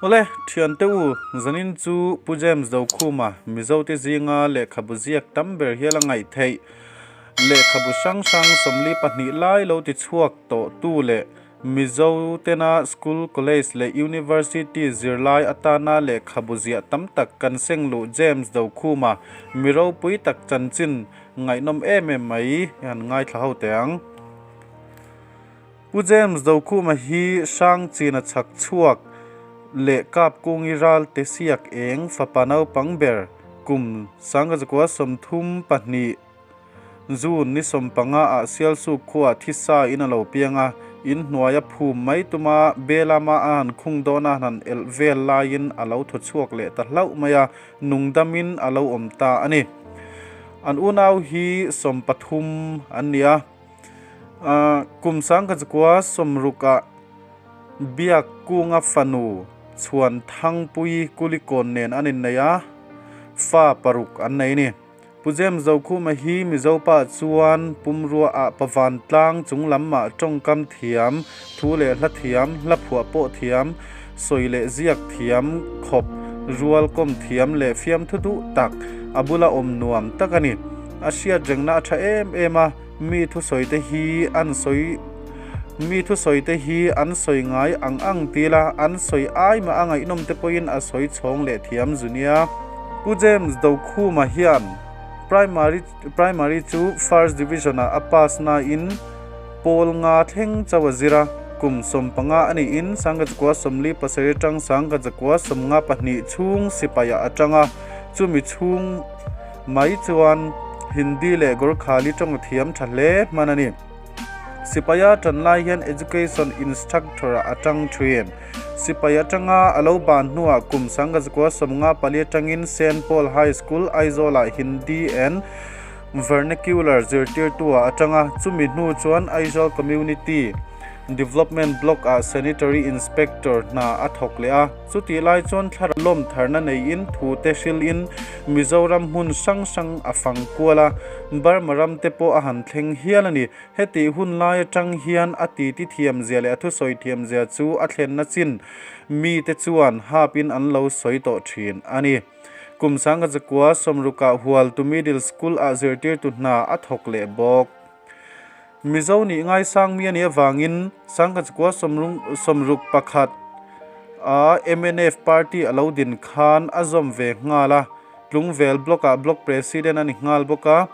Awle, thiante u, zanin chu Pu James Dokhuma, Mizote zinga lehkhabu ziak tam ber hial a ngaih theih. Lehkhabu hrang hrang 42 lai lo ti chhuak tawh tu leh Mizo tena school, college leh university zirlai atana lehkhabu ziah tam tak kan seng luh James Dokhuma, mi ropui tak chanchin ngaihnawm em em mai i han ngaithla ho teh ang. Pu James Dokhuma hi Hrangchina chhak chhuak leh Kapkungi ralte siak eng fapa naupang ber kum 1932 June ni 15 ah Sialsuk khuaah thisa in a lo piang a, in hnuaia phum mai tuma Belama a han khung dawn a han elh vel laiin a lo thaw chhuak leh ta hlauh mai a, nungdamin a lo awm ta a ni. An unau hi 13 an ni a. Kum 1960ah Biakkunga fanu Chhuan Thangpui Kulikawn nen an innei a, fa paruk an nei a ni. Pu James Zokhuma hi Mizo pa chuan pumrua ah Pavan tlang chung lam ah tawngkam thiam, thu leh hla thiam, hla phuah pawh thiam, sawi leh ziak thiam khawp, rual kawm thiam leh fiamthu duh tak, a bula awm nuam tak a ni. A hriat rengna a tha em em a, mi thusawi te hi an sawi mi thusawi te hi an sawi ngai ang ang til a, an sawi ai mah a ngaihnawm te pawhin a sawi chhawng leh thiam zu nia. Pu James Dokhuma hian Primary Primary chu First Division ah a pass nain pawl nga thleng chauh a zir a, kum 15 a niin 1947 atang 1952 chhung sipai-ah a tang a, chumi chhung mai chuan Hindi leh Gorkhali tawng a thiam tha hle hman a ni. Sipaia tan lai hian Education Instructor-ah a tang thin. Sipai atanga a lo ban hnuah kum 1954 atangin Saint Paul High School, Aizawl-ah Hindi and Vernacular zirtirtu-ah a tang a, chumi hnu chuan Aizawl Community Development Block-ah Sanitary Inspector hna a thawk leh a. Chutih lai chuan thlarau lawm tharna neiin thu te hrilhin Mizoram hmun hrang hrang a fang kual a, Burma ram te pawh a han thleng hial a ni. Hetih hun lai atang hian a titi thiamzia leh a thusawi thiamzia chu a thlenna chin mite chuan hapin an lo sawi tawh thin a ni. Kum 1960ah Hualtu Middle School ah zirtirtu hna a thawk leh bawk. Mizo nih ngaisang mi a nih avangin 1961 a mnf party a lo din khan a zawm ve nghal a, Tlungvel Block ah Block President a ni nghal bawk a,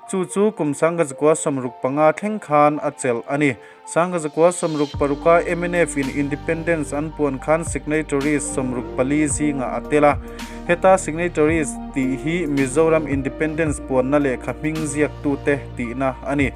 chu chu kum 1965 thleng khan a chelh a ni. 1966 a mnf in Independence an puan khan Signatories 64 zingah a tel a, heta Signatories tih hi Mizoram Independence puanna lehkha hming ziaktute tihna a ni.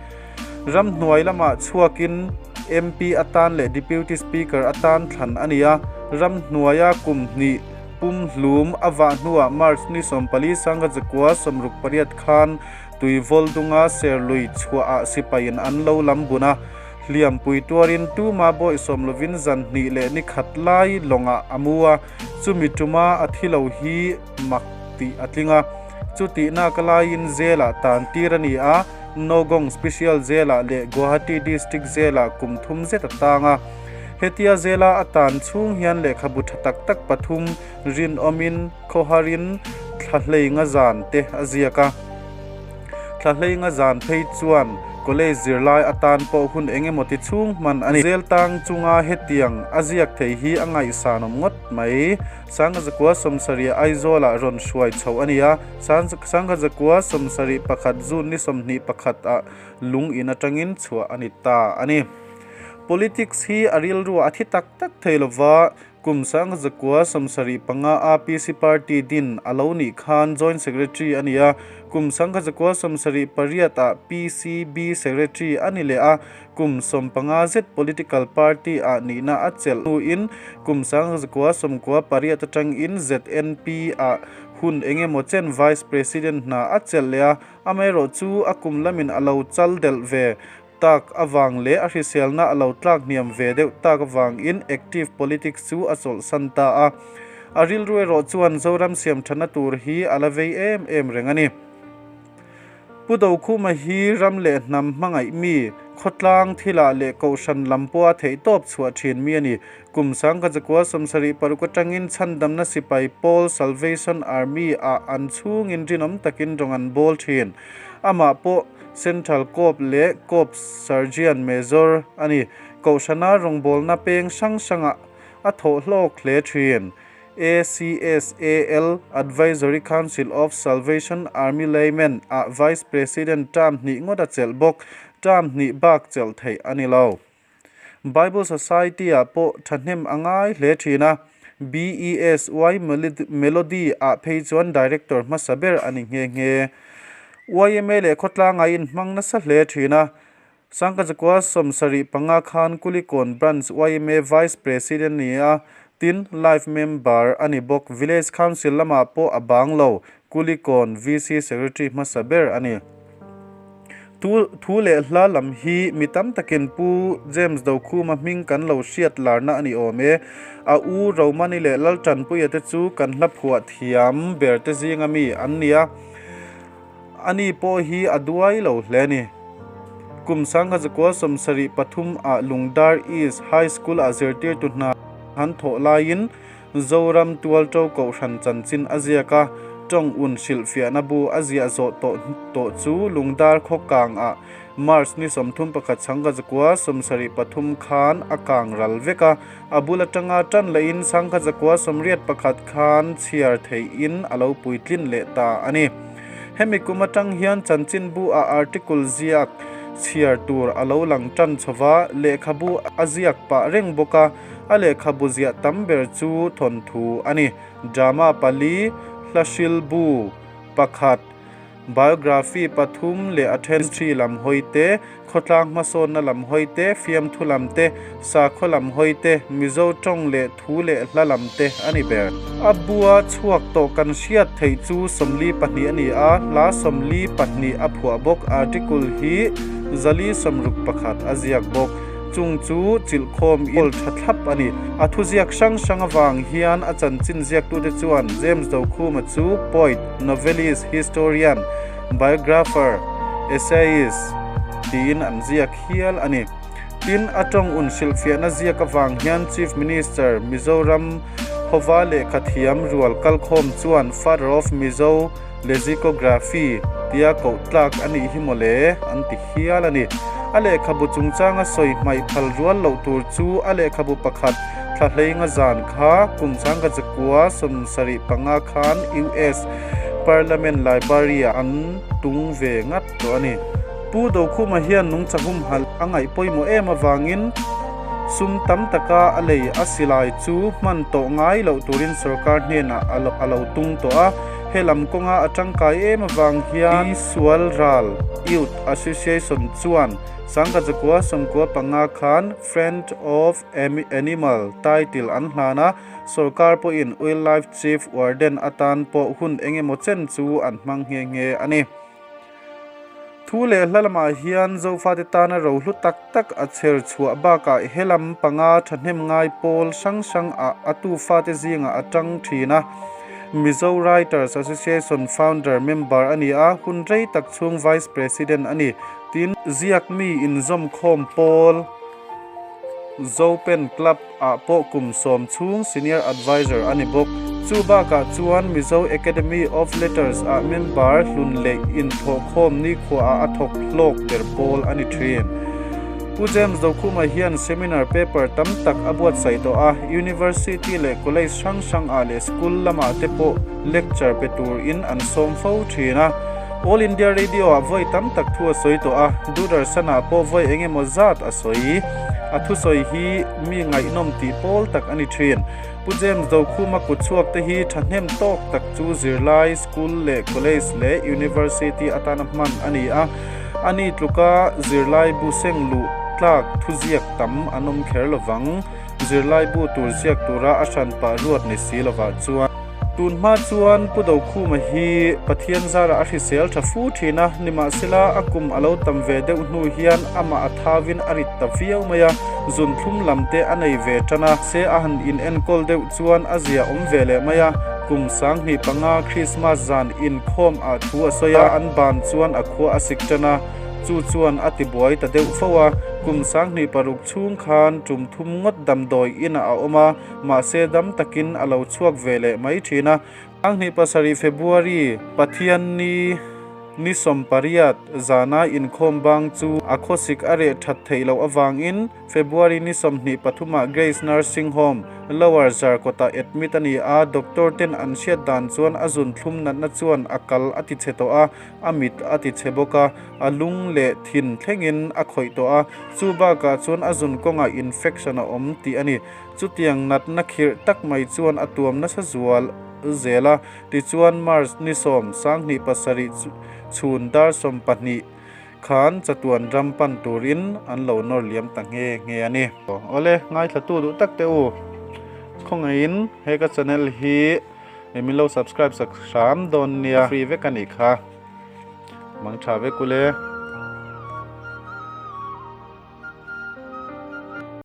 Ramhnuai lamah chhuakin MP atan leh Deputy Speaker atan thlan a ni a, ramhnuaia kum hnih pum hlum a vah hnuah March ni 14 1968 khan Tuivawl dunga serlui chhuahah sipaiin an lo lam bun a, hliampui tuarin tuma bawih sawm lovin zan hnih leh ni khat lai lawngah a mu a, chumi tuma a thi lo hi mak tih a tling a. Chutihna ka laiin Jail-ah tan tir a ni a, Nowgong Special Jail-ah leh Guwahati District Jail-ah kum thum zet a tang a. Hetia Jail-a a tan chhung hian lehkhabu tha tak tak pathum rinawmin khawharin thlahleinga zan te a ziak a. Thlahleinga zan phei chuan college zirlai atan pawh hun eng emaw ti chhung hman a ni. Zel tang chunga hetiang a ziak thei hi a ngaihsanawm ngawt mai. 1970 Aizawlah rawn hruai chho a ni a, 1971 June ni 21 ah lung in atangin chhuah a ni ta a ni. Politics hi a rilruah a thi tak tak thei lova, Kum 1975 a PC Party din a lo nih khan Joint Secretary a ni a, kum 1978 ah PCB Secretary a ni leh a, kum 15 zet political party ah nihna a chelh hnuin kum 1998 atangin ZNP ah hun engemaw chen Vice President hna a chelh leh a, amaherawh chu a kum lamin a lo chal delh ve. Tak avang leh a hriselna a lo tlak hniam ve deuh tak avangin active politics chu a chawlhsan ta a. A rilru erawh chuan Zoram siamthana tur hi a la vei em em reng a ni. Pu Dokhuma hi ram leh hnam hmangaih mi, khawtlang thilah leh kohhran lam pawha theihtawp chhuah thin mi a ni. Kum 1926 atangin chhandamna sipai pawl Salvation Army ah an chhungin rinawm takin rawng an bawl thin. Amah pawh Central Corps leh Corps Surgeon Major a ni. Kohhrana rawngbawlna peng hrang hrangah a thawh hlawk hle thin. ACSAL, Advisory Council of Salvation Army Laymen, ah Vice President term hnih ngawt a chelh bawk. Term hnih bak chelh theih a ni lo. Bible Society-ah pawh thahnem a ngai hle thin a, BESY Melody ah phei chuan Director hmasa ber a ni nghe nghe. Yma leh khawtlanga inhmang nasa hle thin a, Sangkachakua 75 khan Kulikawn Branch yma Vice President a ni a, tin, Life Member a ni bawk. Village Council lamah pawh a bang lo, Kulikawn VC Secretary hmasa ber a ni. Thu thu leh hla lam hi mi tam takin Pu James Dokhuma hming kan lo hriat larna a ni awm e. A u Romani leh Laltanpuia te chu kan hla phuah thiam ber te zinga mi an ni a. Ani pawh hi a duai lo hle a ni. Kum 1973 ah Lungdar East High School ah zirtirtu hna an thawh laiin Zoram Tualto Kohhran chanchin a ziak a, tawng un hrilhfiahna bu a ziah zawh tawh tawh chu Lungdar khaw kang ah March ni 31 1973 khan a kang ral vek a, A bul atanga tan lehin 1981 khan chhiar theihin a lo puitlin leh ta a ni. Hemi kum atang hian chanchinbu ah article ziak chhiar tur a lo lang tan chho va, lehkhabu a ziak pah reng bawk a, a lehkhabu ziah tam ber chu thawnthu a ni. Drama pali, hlahrilbu pakhat, Biography pathum leh a then thi lam hawi te, khawtlang hmasawnna lam hawi te, fiamthu lam te, sakhaw lam hawi te, Mizo tawng leh thu leh hla lam te a ni ber. A bua chhuak tawh kan hriat theih chu 42 a ni a, hla 42 a phuah bawk. Article hi 461 a ziak bawk. Chung chu chilhkhawm in tha thlap a ni. A thuziak hrang hrang avang hian a chanchin ziaktute chuan James Dokhuma chu poet, novelist, historian, biographer, essayist tiin an ziak hial a ni. Tin, a tawng un hrilhfiahna ziak avang hian Chief Minister, Mizoram hova lehkha thiam rual kalkhawm chuan Father of Mizo Lexicography tia koh tlak a nih hi mawle an ti hial a ni. A lehkhabu chungchanga sawi hmaih phal rual loh tur chu a lehkhabu pakhat thla hleinga zan kha kum 1975 khan US Parliament Library-ah an tung ve ngat tawh a ni. Pu Dokhuma hian nungcha humhalh a ngaih pawimawh em avangin sum tam taka a lei a silai chu hman tawh ngai loh turin sorkar hnenah a lo tung tawh a. He lam kawnga a tangkai em avang hian Sual Ral Youth Association chuan 1995 khan Friend of Animal title an hlan a, sorkar pawhin Wildlife Chief Warden atan pawh hun engemaw chen chu an hmang nghe nghe a ni. Thu leh hla lamah hian Zofate tana rohlu tak tak a chher chhuah bakah he lam panga thahnem ngai pawl hrang hrang ah a tufate zingah a tang thin a. Mizo Writers Association founder member a ni a, hun rei tak chhung Vice President a ni. Tin, ziak mi inzawmkhawm pawl Zopen Club ah pawh kum sawm chhung Senior Adviser a ni bawk. Chu bakah chuan Mizo Academy of Letters ah member hlun leh inthawhkhawm nikhuaah a thawk hlawk ber pawl a ni thin. Pu James Dokhuma hian seminar paper tam tak a buatsaih tawh a, University leh College hrang hrang ah leh school lamah te pawh lecture pe turin an sawm fo thin a. All India Radio ah vawi tam tak thu a sawi tawh a, Doordarshan ah pawh vawi eng emaw zat a sawi. A thusawi hi mi ngaihnawm tih pawl tak a ni thin. Pu James Dokhuma kutchhuak te hi thahnem tawk tak chu zirlai, school leh college leh university atana hman a ni a. Ani tluka zirlai bu seng luh tlak thuziak tam an awm kher lovang. Zirlai bu tur ziak tura a hran pah ruat ni si lovah chuan. Tun hma chuan Pu Dokhuma hi Pathian zarah a hrisel tha fu thin a, nimahsela a kum a lo tam ve deuh hnu hian amah a thavin a rit ta viau mai a, zunthlum lam te a nei ve tan a, se a han in enkawl deuh chuan a zia awm ve leh mai a. Kum 2005 Krismas zan inkhawm ah thu a sawi a, an ban chuan a khua a sik tan a, chu chuan a tibuai ta deuh fo a. Kum 2006 chhung khan tum thum ngawt damdawi inah a awm a, mahse dam takin a lo chhuak ve leh mai thin a. 2007 February, Pathianni ni 18 zana inkhawm bang chu a khawsik a reh that theih loh avangin February ni 23 ah Grace Nursing Home, Lower Zarkawtah admit a ni a, doctor ten an hriat dan chuan a zun thlum natna chuan a kal a ti chhe tawh a, a mit a ti chhe bawk a, a lung leh thin thlengin a khawih tawh a, chu bakah chuan a zun kawngah infection a awm tih a ni. Chutiang natna khirh tak mai chuan a tuam nasa zual zel a, tichuan March ni 10, 2007 chhun dar 12 khan chatuan ram pan turin an lo nawr liam ta nghe nghe a ni. Awle, ngaithlatu duh tak teh u, khawngaihin he ka channel hi min lo subscribe sak hram dawn nia, free vek a nih kha, mang tha vek ule.